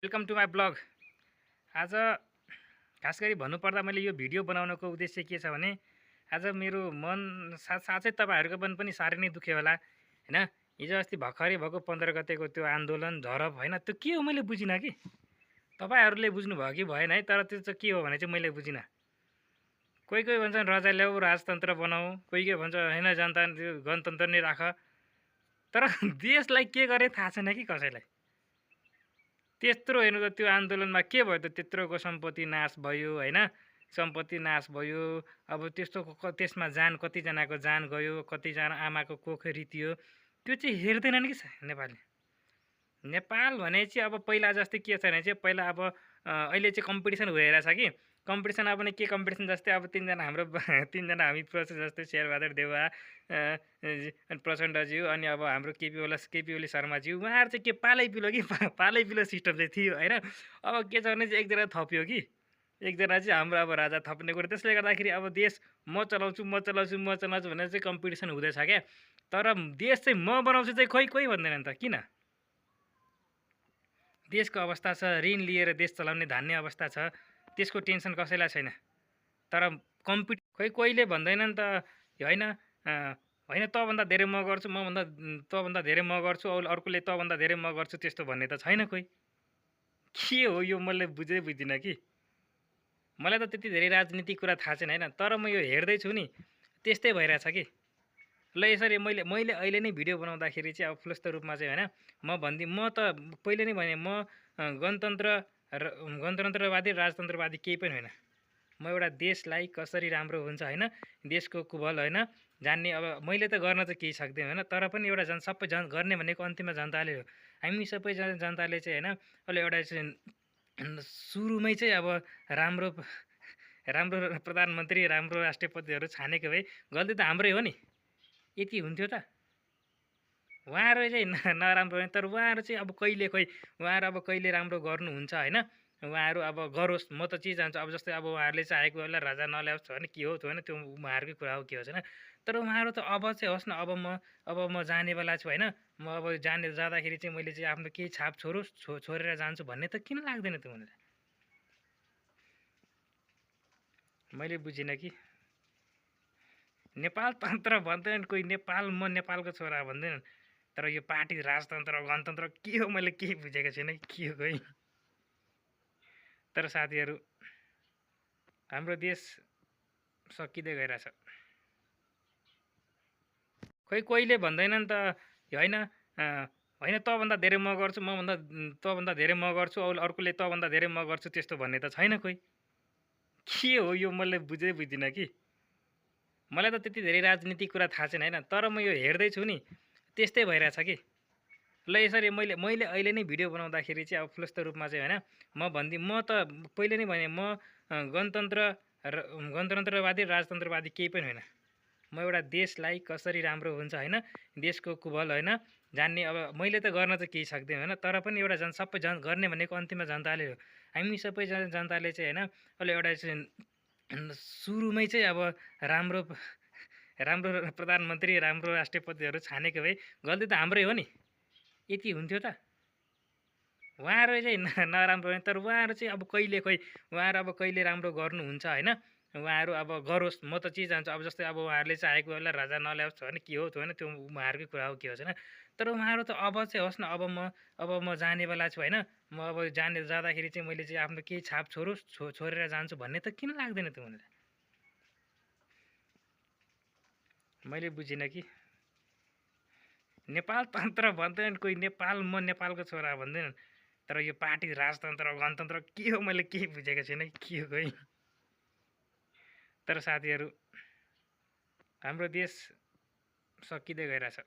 Welcome to my blog. आज खास गरी भन्नुपर्दा मैले यो भिडियो बनाउनको उद्देश्य के छ भने आज मेरो मन साँच्चै तपाईँहरूको मन पनि साह्रै नै दुख्यो होला होइन। हिजो अस्ति भर्खरै भएको 15 गतेको त्यो आन्दोलन झरप होइन, त्यो के हो मैले बुझिनँ कि तपाईँहरूले बुझ्नुभयो कि भएन है। तर त्यो चाहिँ के हो भने चाहिँ मैले बुझिनँ। कोही कोही भन्छन् राजा ल्याऊ राजतन्त्र बनाऊ, कोही कोही भन्छ होइन जनता गणतन्त्र नै राख। तर देशलाई के गर्ने थाहा छैन कि कसैलाई। त्यत्रो हेर्नु त त्यो आन्दोलनमा के भयो त, त्यत्रोको सम्पत्ति नाश भयो होइन, सम्पत्ति नाश भयो। अब त्यसमा कतिजनाको जान गयो, कतिजना आमाको कोख रित्यो, त्यो चाहिँ हेर्दैनन् कि नेपालले। नेपाल भने चाहिँ अब पहिला जस्तै के छ भने चाहिँ पहिला अब अहिले चाहिँ कम्पिटिसन भइरहेछ कि कम्पिटिसन। अब नि के कम्पिटिसन जस्तै अब तिनजना हामी जस्तै शेरबहादुर देउवा, प्रचण्डज्यू, अनि अब हाम्रो केपी ओली शर्माज्यू, उहाँहरू चाहिँ के पालै पिलो कि पालै पिलो सिस्टम चाहिँ थियो होइन। अब के छ भने चाहिँ एकजना थप्यो कि एकजना चाहिँ हाम्रो अब राजा थप्ने कुरो। त्यसले गर्दाखेरि अब देश म चलाउँछु भनेर चाहिँ कम्पिटिसन हुँदैछ क्या। तर देश चाहिँ म बनाउँछु चाहिँ कोही भन्दैनन् त। किन? देशको अवस्था छ, ऋण लिएर देश चलाउने धान्ने अवस्था छ, त्यसको टेन्सन कसैलाई छैन। तर कोहीले भन्दैनन् त होइन होइन तँभन्दा धेरै म गर्छु, तँभन्दा धेरै म गर्छु, अर्कोले तँभन्दा धेरै म गर्छु, त्यस्तो भन्ने त छैन कोही। के हो यो मैले बुझ्दिनँ कि। मलाई त त्यति धेरै राजनीतिक कुरा थाहा छैन होइन, तर म यो हेर्दैछु नि त्यस्तै भइरहेछ कि। ल यसरी मैले अहिले नै भिडियो बनाउँदाखेरि चाहिँ अब फुलस्थ रूपमा चाहिँ होइन म त पहिले नै भने म गणतन्त्रवादी राजतन्त्रवादी केही पनि होइन। म एउटा देशलाई कसरी राम्रो हुन्छ होइन, देशको कुबल होइन जान्ने। अब मैले त गर्न चाहिँ केही सक्दिनँ होइन, तर पनि एउटा सबै गर्ने भनेको अन्तिममा जनताले हो। हामी सबै जनताले चाहिँ होइन अहिले एउटा चाहिँ सुरुमै चाहिँ अब राम्रो प्रधानमन्त्री, राम्रो राष्ट्रपतिहरू छानेको भए गल्ती त हाम्रै हो नि, यति हुन्थ्यो त। उहाँहरू चाहिँ नराम्रो होइन, तर उहाँहरू चाहिँ अब कहिले राम्रो गर्नुहुन्छ होइन। उहाँहरू अब गरोस्, म त के चाहन्छु अब जस्तै अब उहाँहरूले चाहेको बेला राजा नल्याओस् भने के हो होइन, त्यो उहाँहरूकै कुरा हो, के होस् होइन। तर उहाँहरू त अब चाहिँ होस् न, अब म जाने बेला छु होइन, म अब जाँदाखेरि चाहिँ मैले चाहिँ आफ्नो केही छाप छोडेर जान्छु भन्ने त किन लाग्दैन त मलाई। मैले बुझिनँ कि नेपाल तन्त्र भन्दैनन् कोही, नेपालको छोरा भन्दैनन्। तर यो पार्टी राजतन्त्र गणतन्त्र के हो मैले केही बुझेको छैन के हो खोइ। तर साथीहरू हाम्रो देश सकिँदै गइरहेछ। कोहीले भन्दैनन् त होइन होइन तँभन्दा धेरै म गर्छु, तँभन्दा धेरै म गर्छु, अर्कोले तँभन्दा धेरै म गर्छु, त्यस्तो भन्ने त छैन कोही। के हो यो मैले बुझ्दिनँ कि। मलाई त त्यति धेरै राजनीतिक कुरा थाहा छैन होइन, तर म यो हेर्दैछु नि त्यस्तै भइरहेछ कि। ल यसरी मैले अहिले नै भिडियो बनाउँदाखेरि चाहिँ अब फुलस्थ रूपमा चाहिँ होइन म त पहिले नै भने म गणतन्त्रवादी राजतन्त्रवादी केही पनि होइन। म एउटा देशलाई कसरी राम्रो हुन्छ होइन, देशको कुबल होइन जान्ने। अब मैले त गर्न चाहिँ केही सक्दिनँ होइन, तर पनि एउटा सबै गर्ने भनेको अन्तिममा जनताले हो। हामी सबै जनताले चाहिँ होइन अहिले एउटा चाहिँ सुरुमै चाहिँ अब राम्रो प्रधानमन्त्री, राम्रो राष्ट्रपतिहरू छानेको भए गल्ती त हाम्रै हो नि, यति हुन्थ्यो त। उहाँहरू चाहिँ नराम्रो होइन, तर उहाँहरू चाहिँ अब उहाँहरू अब कहिले राम्रो गर्नुहुन्छ होइन। उहाँहरू अब गरोस्, म त के चाहन्छु अब जस्तै अब उहाँहरूले चाहेको बेला राजा नल्याओस् भने के हो होइन, त्यो उहाँहरूकै कुरा हो, के होस् होइन। तर उहाँहरू त अब चाहिँ होस् न, अब म जाने बेला छु होइन, म अब जाँदाखेरि चाहिँ मैले चाहिँ आफ्नो केही छाप छोडेर जान्छु भन्ने त किन लाग्दैन त मलाई। मैले बुझिनँ कि नेपाल तन्त्र भन्दैनन् कोही, नेपालको छोरा भन्दैनन्। तर यो पार्टी राजतन्त्र गणतन्त्र के हो मैले केही बुझेको छैन के हो खोइ। तर साथीहरू हाम्रो देश सकिँदै गइरहेछ।